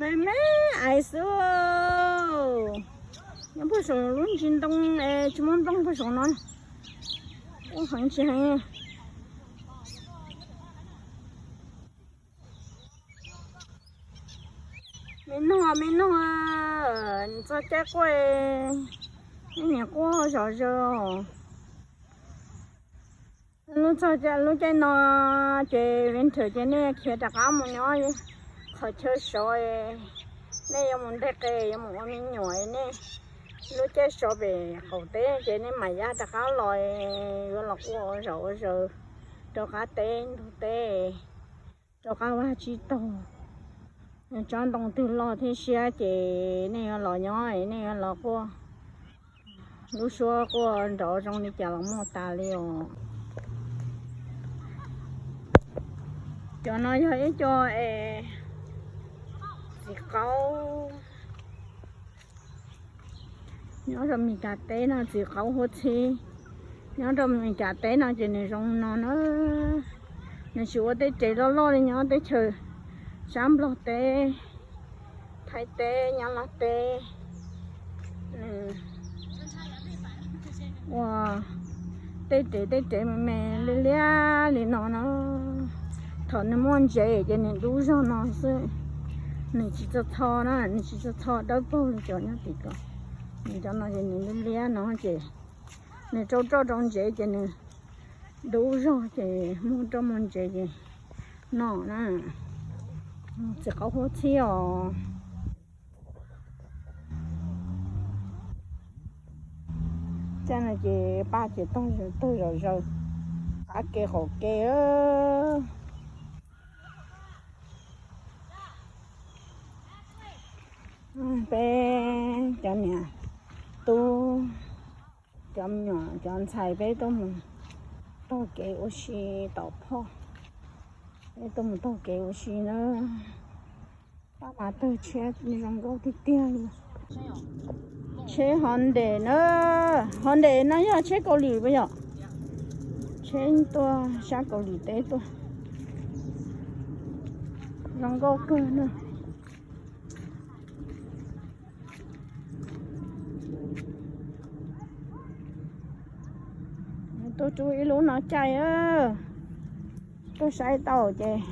Me ais xwb. Nyob puag saum lub ntsis ntoo es tsis muaj nplooj puag saum no. Ub, heev tsis heev. Me noog, me noog, txog caij quaj, nej niam quaj zom zaws. Lub txog lub caij no ces winter ces nej khiav rov qab mus nyob qhov chaw sov, nej yuav mus nteg qe yuav mus ua me nyuam, nej lub caij sov pem qaum teb ces nej mam ya rov qab los, yuav los quaj ua zom ua zaws rau qab teb ntug teb, rau qab vaj tsib taug. Tsob ntoo twg loj thiab siab ces nej yuav los nyob, nej yuav los quaj lub suab quaj nrov zoo li cas los muaj tas li os. Cov no yog ib co es txiv qaub. Nyob rau Meskas teb no txiv qaub huab txhib. Nyob rau Meskas teb no ces nws zoo no na. Nws tsis ua tej tsev loj loj li nyob teb chaws sab Nplog teb, Thaib teb, Nyab Laj teb. Ua tej tsev tej tsev me me liab liab li no na. Thaum nws muaj ntsev ces nws dub zog no xwb. Nws tsis txo txho na, nws tsis txo txho dawb paug li cov nyob tim ko. Nws cov no ces nws liab liab no ces nws rau roj rau ntsev ces nws dub zog ces muaj roj muaj ntsev ces no na. Txiv qaub huab txhib os. Caij no ces paj ces taug zom zaws qab kev qaum kev. Peb cov niam tub, cov me nyuam, cov ntxhais peb tuaj mus taug kev ua si tom phoj. Peb tuaj mus taug kev ua si na. Paj mas tawg tshiab zoo nkauj tiag tiag li. Tsheb Honda na, Honda no yog tsheb Kaus Lim puas yom? Tsheb tuaj sab Kaus Lim teb tuaj. Zoo nkauj kawg na. Tuaj rub ib lub no caij, tuaj saib tau ces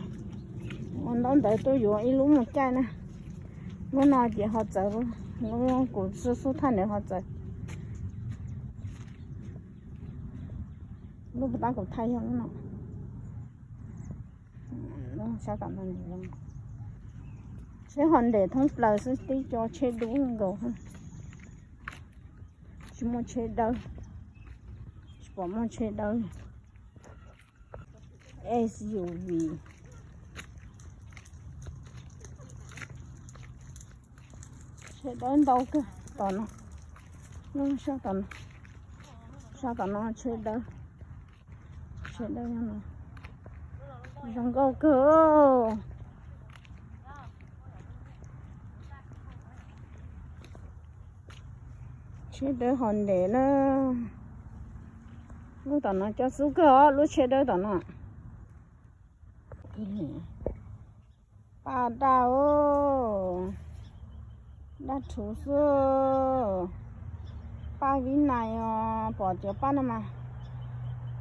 ua ntaub ntawv tuaj yuav ib lub mus caij na. Lub no ces ho txawv, lub kuv xub xub thaj ntawd ho txawv. Lub puas tab kuv thaij yog lub no. Tsheb Honda thoob plaws xwb, tib co tsheb dub nkaus. Tsis muaj tsheb dawb, tsis pom muaj tsheb dawb. S U V. Tsheb dawb ntau kawg tom no. Sab tom no, sab tom no tsheb dawb. Tsheb dawb no zoo nkauj kawg. Tsheb dawb Honda na. Lub tom no cov xub kawg os, lub tsheb dawb tom no. Paj daj, daj rhuv xwb. Paj Vib Nais os, pom cov paj no mas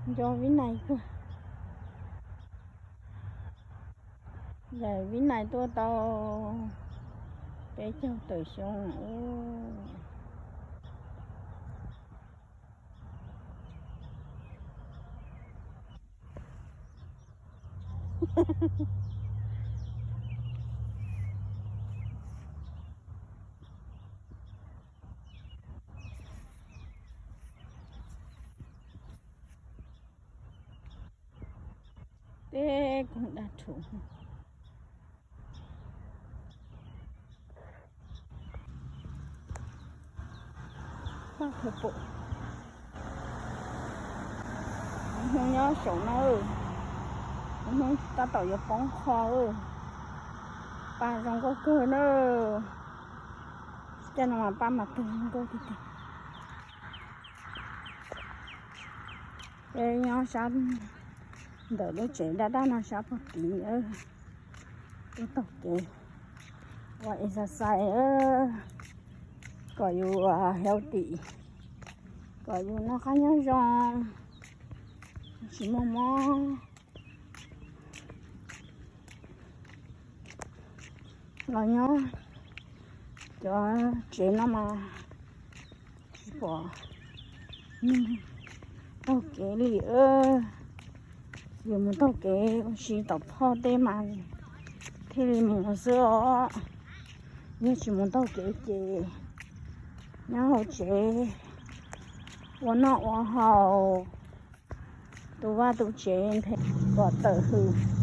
nco Vib Nais kawg. Yawm Vib Nais tuaj tau peb caug tawm xyoo. Peb koog daj rhuv. Paj Thawj Pum, hnub nyob saum no, hnub tab tom yuav poob qho. Paj zoo nkauj kawg na. Tej no mas paj mas pawg zoo nkauj tiag tiag. Peb nyob sab ntawm lub tsev daj daj no sab pog tid, tuaj taug kev Ua exercise kom yus healthy, kom yus noj qab nyob zoo, tsis muaj mob. Los nyob cov tsev no mas tsis pom taug kev li. Yus mus taug kev ua si tom phoj teb mas thiaj li mus xwb os. Yog tsis mus taug kev ces nyob hauv tsev ua noj ua haus, tu vaj tu tsev nrhiav kom tawm hws.